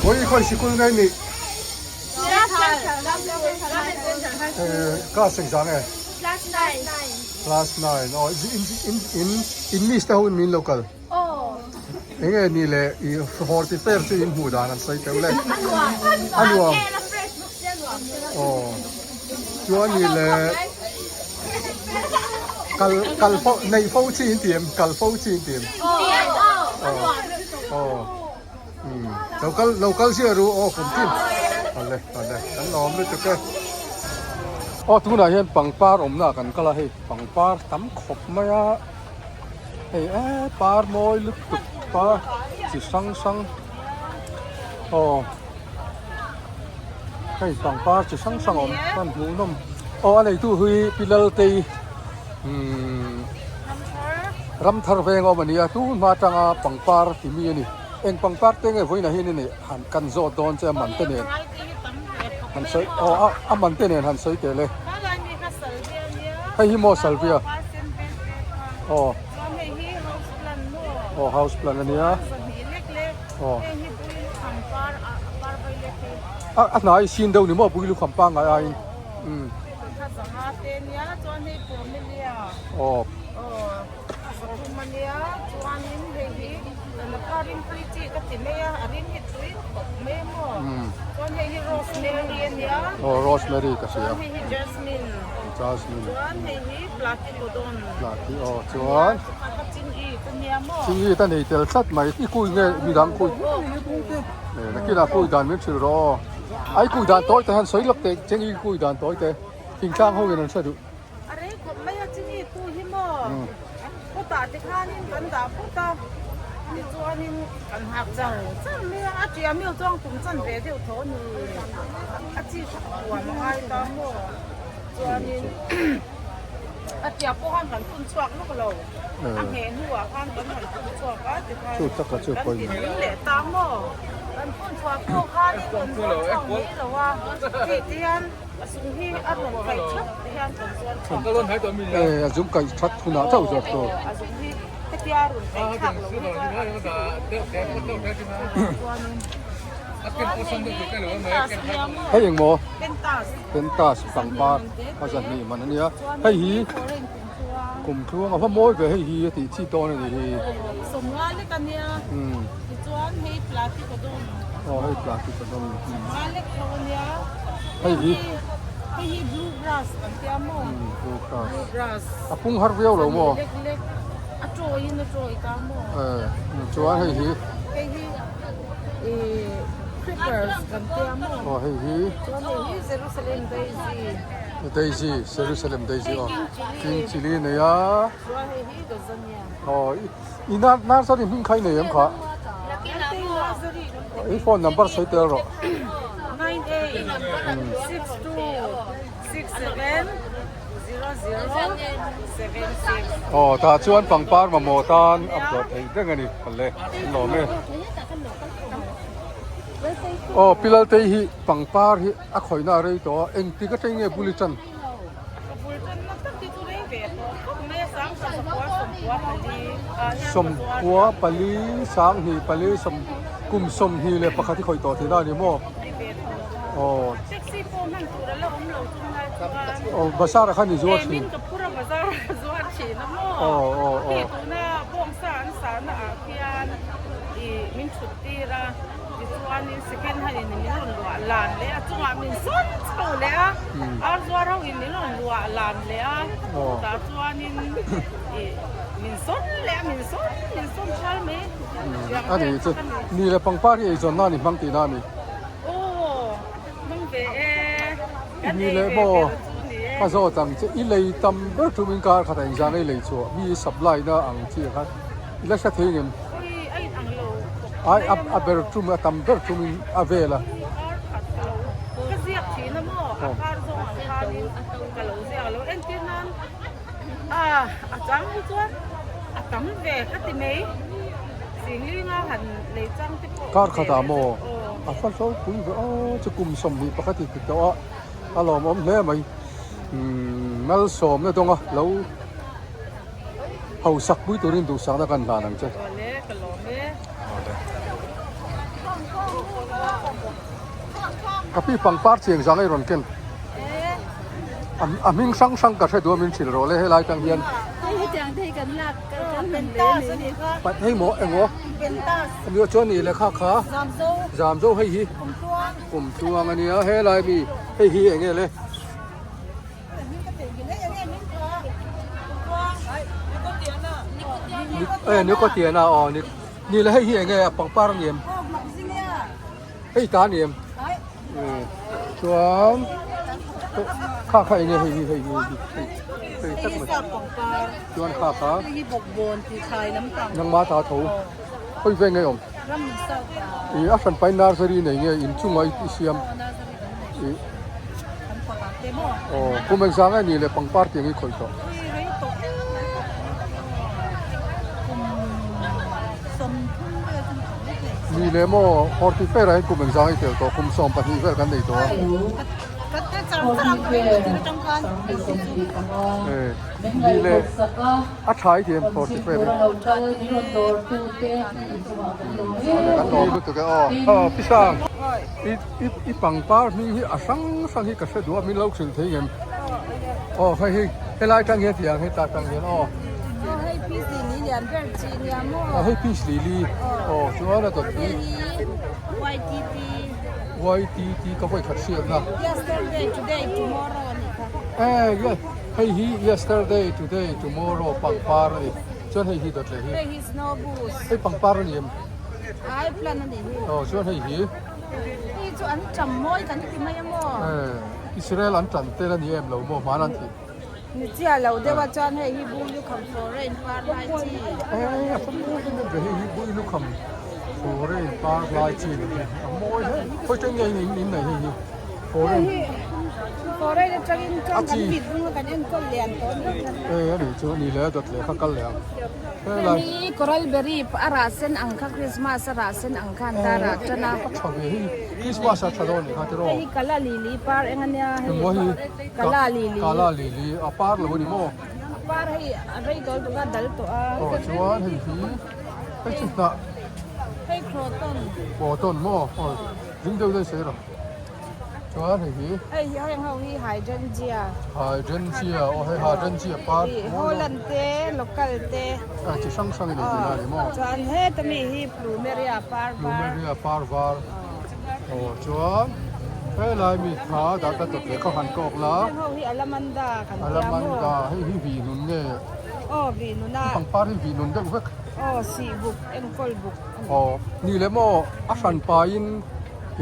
Vawi khawi sikul nge nih? Class engzah nge? Class 9. Class 9. Oh, in in in in miss te ho in min lo kal. Oh. Enge ni le i horti fair chu in hmuh dan an sawi teuh le. A nuam. A nuam. A fresh bawk sia nuam. Oh. Chuan ni le kal kal fo nei fo chi in ti em? Kal fo chi in ti em? Oh. Oh. Lo kal lo kal zia ru aw kum tin awle awle kan lawm lutuk e aw tunah hian pangpar awmna ah kan kal a hei pangpar tam khawp mai a hei e par mawi lutuk par chi hrang hrang aw hei pangpar chi hrang hrang a awm hman hmuh nawm aw a neitu hi pi Laltei umm Ramthar veng a awm a ni a tun hma atanga pangpar ti mi a ni. Eng pangpar te nge vawiinah hian i neih han kan zawt dawn che a man te nen han sawi aw a a man te nen han sawi teh le hei hi maw salvia aw aw house plant a nia aw a a hnai sin deuh ni maw bui lukham pangngai aiin umm aw. Zawhum a nia chuanin hei hi laka rimtui chi ka ti mai a a rim hi tui khawp mai a maw chuan hei hi rosemary a nia aw rosemary ka hria chuan hei hi jasmine jasmine chuan hei hi platycodon platy aw chuan kha chingi ka nia maw chingi ta nei tel tlat mai i kui nge midang kui nakinah kui dan min hrilh rawh aw ai kui dan tawi te han sawi lawk teh chingi kui dan tawi te thingtlang ho in an hre duh. A rei khawp mai a chini tu hi maw kawtah te khanin kan dah phawt a tichuanin kan hak char char mai a a tia meuh chuan kum chan ve deuh tho a ni a chi kha a huam a ngai ta maw chuanin a tia pawh khan kan phun chhuak lawk lo a ngheh hnuah khan kan han phun chhuak a tikhan kan ti ning leh ta maw kan phun chhuah pawh khanin kan zuar chhuak mai lo a tih te hian. A zung hi a rawn kaih that te hian kan zuar chhuak E a zung kaih that hunah chauh zuar tur. A zung hi hetia rawn kaih thlak lo hi chuan a thi chuanin chuan hei hi pentas a nia maw? Hei eng maw? Pentas. Pentas pangpar a zahnih man a nia. Hei hi kumtluang a va mawi ve hei hi a tih chi dawn a ni hi. Sawmnga lek a nia. Tichuan hei platycodon. Aw hei platycodon. Sawmnga lek tho a nia. Hei hi. Hei hi blue grass kan tia maw? Blue grass. Blue grass. A pung har viau lo maw? Lek lek a tawiin a tawi ta maw? Chuan hei hi. Hei hi creepers kan tia maw? Aw hei hi. Chuan hei hi Jerusalem daisy. Daisy, Jerusalem daisy aw. King chili nei a. Chuan hei hi gazania. Aw i nursery hming kha i nei em kha? I phone number sawi tel rawh. Aw tah chuan pangpar mamawh tan a phawrh theih reng a ni le an lawm e. Aw Pi Laltei hi pangpar hi a khawihna a rei tawh a engtik atang nge bul i tan? 94 20 sawm kum 21 i khawih tawh tihna a ni maw? Aw Aw bazar ah khan i zuar thin Aw aw aw. Tichuanin second hand in min rawn luah lan leh a chungah min sawn chho leh a, ar zuar ho in min rawn luah lan leh a, chutah chuanin ih min sawn leh a, min sawn min sawn kual mai A ni chu ni leh pangpar hi eizawn na a ni hmang tihna a ni. Aw hmang ve e, kan Ni ei leh ve maw ber chu ni e. Ka zawt ang che i lei tam ber thu min kar khat a engzah nge i lei chhuah mi i supply na ang chi ah khan i la hre thei ngem? Ai a a ber tum a tam ber tum in a vel a. Ka ziak thin a maw a kar zawng ang khanin ka lo ziak lo entir nan a a chang hi chuan a tam ve ka ti mai zinglinga han lei chang te pawh kar khatah maw a fa hlo pui ve aw chu kum 21 i ti tawh a a lawmawm hle mai umm malsawmna dawnga lo. Hausak pui turin duhsakna kan hlan ang che. Awle, ka lawm e. Awle. Ka pi pangpar chiang zang ei rawn ken. A hming hrang hrang ka hre duh a min hrilh rawh le helai tang hian. Hei maw eng aw? Ania chuan nih lehkha kha Zamzo hei hi Kumtluang ania helai mi hei hi eng nge le? Nicotiana aw ni le hei hi eng nge a pangpar a ni em? Hei ta a ni em? Chuan kha kha eng nge hei hi hei hi hei hei tak mai chuan kha kha nangma ta tho hawi ve nge awm ih a hran pai nursery nei nge inchungah i siam ih aw kum engzah nge ni le pangpar tih ang i khawih tawh. Ni leh maw Horti Fair ah hian kum engzang a i tel tawh kum 12 vel kan nei tawh a. Ni leh a tha i ti em Horti Fair hi. Kan lawm lutuk e aw. Aw Pi Sang i i pangpar hming hi a hrang hrang hi ka hre duh a min lo hrilh thei ngem. Aw hei hi helai tang hian tiang heta tang hian aw. Aw hei peace lily lian ber chi nia maw. Aw hei peace lily aw chuan a dawt hi. YTT. YTT ka vawi khat hriatna. Yesterday today tomorrow a nih kha. Eh ye hei hi yesterday today tomorrow pangpar a ni chuan hei hi dawt leh hi. Hei hi snow bush. Hei pangpar a ni em? Ai plant a nih hi. Aw chuan hei hi. Hei chu an tam mawi kan ti mai a maw. Eh. Israel an tan tel a ni em lo maw hman an ti. Ni chiah lo deuh a chuan hei hi Bui lukham foreign par lai chi. Eh a mawi em em ve hei hi Bui lukham foreign par lai chi ni hi a mawi hle khawi chen nge in in nei hei hi foreign. Hei hi foreign atangin chuan kan bit hnung a kan enkawl lian tawh a ni. Eh a nih chu ni leh a dawt leh kha kal leh ang. Helai. Hei coral berry a rah sen ang kha Christmas a rah sen ang khan ta rah tan a. A tha ve hei Christmas a tha dawn nih kha tiraw. Hei hi kala lili par eng a nia hei. Engmaw hi Kala lili. Kala lili a par lo a ni maw. A par hei a rei dawl tuk a dal tawh a. Aw chuan hei hi hei chu hnah. Hei croton. Croton maw aw ding deuh daih sawi rawh. Chuan hei hi. Hei hi heng ho hi hydrangea. Hydrangea aw hei hydrangea par. Ih Holland te local te. Ah chi hrang hrang in ei tih na a ni maw. Chuan heta mi hi plumeria par var. Plumeria par var. Aw chuan helai mi kha dah ka tawp leh kha han kawk la. Heng ho hi alamanda kan tia maw. Alamanda hei hi vih nun nge. Aw vih nun a. Pangpar hi vih nun deuh vek. Aw sih buk enkawl buk a ni. Aw ni leh maw a hran pain.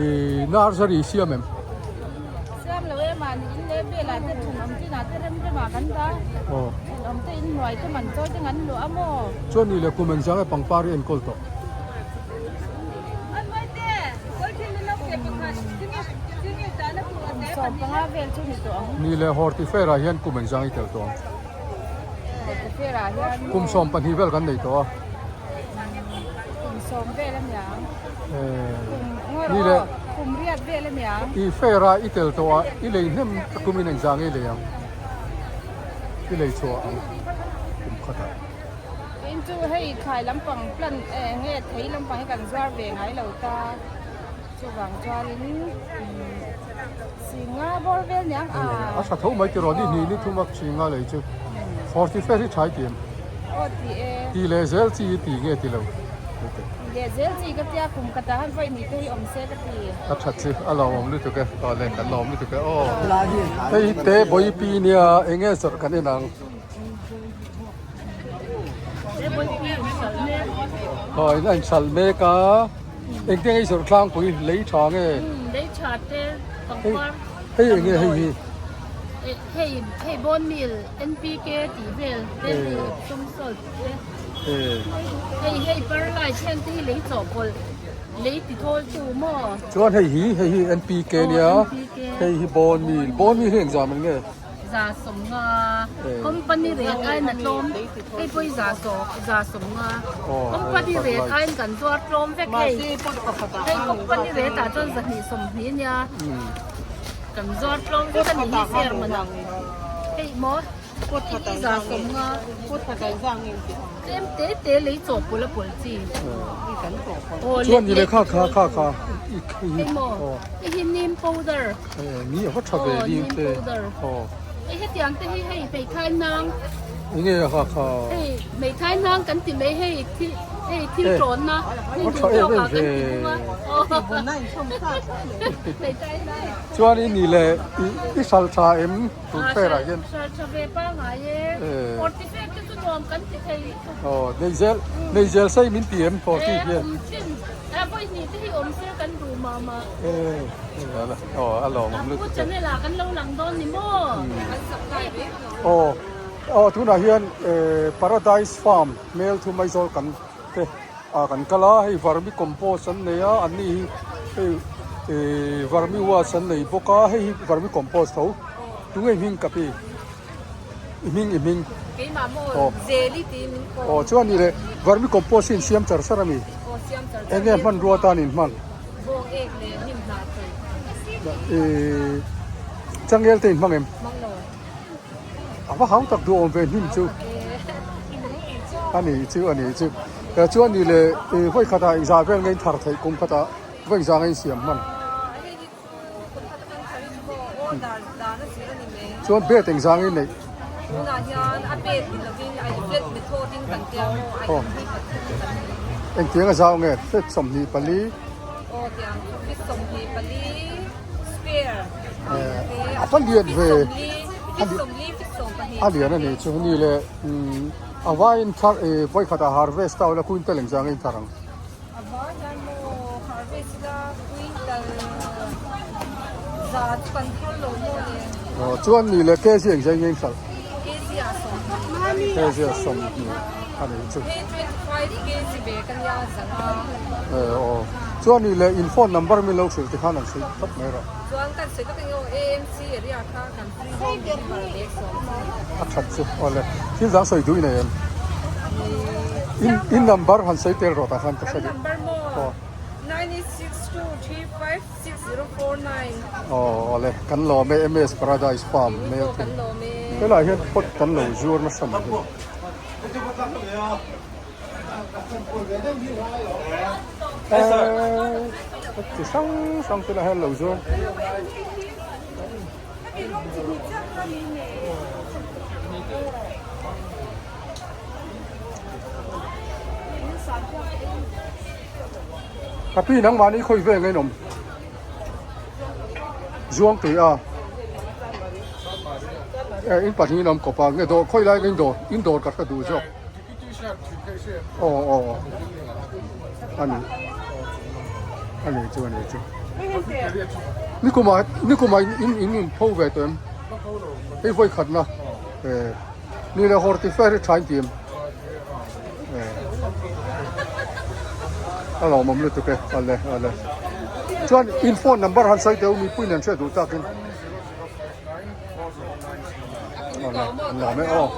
Ih nursery siam em? Siam lo em a, in leh velah te thenawm tinah te rem remah kan dah. Aw. Thenawm te in hnuai te man chawi te ngan luah a maw? Chuan ni leh kum engzah nge pangpar hi enkawl tawh? Kum 15 vel chu ni tawh ang. Ni leh Horti Fair ah hian kum engzah nge i tel tawh ang? Horti Fair ah hian maw? Kum 12 vel kan nei tawh a. Kum 10 vel a niang. Kum ngawi rawh aw, kum riat vel a niang. I fair a i tel tawh a, i lei hnem ka kum in engzah nge i lei ang? I lei chhuah ang kum khatah. Tin chu hei thlai lampang plant eh nge thei lampang hi kan zuar ve ngai lo ta, chuvang chuanin Singa bawr vel niang a. A tha tho mai tiraw ni hnih ni thum a Singa lei chu forty fair hi tha i ti em? Aw ti e. Ti leh zel chi i ti nge ti lo? Ti leh zel chi ka tia kum khatah han vawi hnih te hi awm se ka ti. A tha chi a lawmawm lutuk e aw le kan lawm lutuk e aw. Hei hi te bawipi nia eng nge zawrh kan en ang. Aw in a inhralh mek a. Engte nge i zawrh tlangpui lei tha nge? Lei tha te pangpar. Hei eng nge hei hi? Hei hei bone meal NPK tih vel te hei epsom salt te. Hei hei perlite heng te hi lei chawhpawlh lei ti thawl tu maw? Chuan hei hi hei hi NPK nia hei hi bone meal bone meal hi engzah man nge? 150 company rate aiin a tlawm hei pawh hi 150 company rate aiin kan zuar tlawm vek hei hei company rate ah chuan 220 ania kan zuar tlawm vek a ni hi fair man ang hei maw. Hei hi 150. Tlem te te lei chawhpawlh a pawlh chi. Aw Chuan ni leh kha kha kha kha Hei maw hei hi neem powder. Ni a va tha ve neem te. Aw. Hei hetiang te hi hei hmeithai nang. Enge a kha kha. Hei hmeithai nang kan ti mai hei thil hei thil tawnna hei duh tawk ah kan ti bawk a. Hmeithai nang. Chuan i ni leh i hral tha em tun fair ah hian. Hral tha ve pangai e. Forty five te chu nuam kan ti thei lutuk. Aw nei zel nei zel sei min ti em forty hian. E awm thin a vawi hnih te hi awm se kan duh mah mah. E aw a lawm awm lutuk. Pu channel ah kan lo lang dawn ni maw. Kan supply ve lo. Aw aw tunah hian Paradise Farm hmel thu mai zawl kan te ah kan kal a hei vermi compost an nei a an ni hi hei ihh vermi wash an nei bawk a hei hi vermi compost tho tunge hming ka pi i hming i hming Keimah maw Zeli tiin min kawm. Aw chuan ni leh vermi compost hi in siam char char a mi Aw siam char char enge hmanrua tan in hman Bawng ek leh hnim hnah thei Ihh changel te in hmang em? Hmang lo. A va hau tak duh awm ve hnim chu a ni chu a ni chu chuan ni leh vawi khatah engzah vel nge in thar theih kum khatah vawi engzah nge in siam hman chuan bed engzah nge in neih engtiang a zau nge feet 24 A va lian ve a lian a nih chu ni le a vaiin thar vawi khatah harvest a awlh a quintal engzah nge in thar ang. Aw chuan ni le kg engzah nge in hralh kg a 20 a nih chu aw chuan ni le in phone number min lo hrilh tikhan an sawi tawp mai rawh. A that chu awle thil dang sawi duh i nei em? In in number han sawi tel rawh tah khan ka hre duh. Aw. Aw awle kan lawm e MS Paradise Farm hmel thil. Helaiah hian pot kan lo zuar nasa mai hei. Eee chi hrang hrang te lah hian lo zuar. Ka pi nangmahni khawi vel nge in awm? Zuang tui a eh in pahnih in awm kawp a nge dawr khawi lai nge in dawr in dawr ka hre duh zawk. Aw aw a ni a ni chu a ni chu nikumah nikumah in in in pho ve tawh em hei vawi khatna eh ni leh hortifair hi tha in ti em eh a lawmawm lutuk e awle awle chuan in phone number han sawi teh u mipui nen hriat duh takin awle an lawm e aw.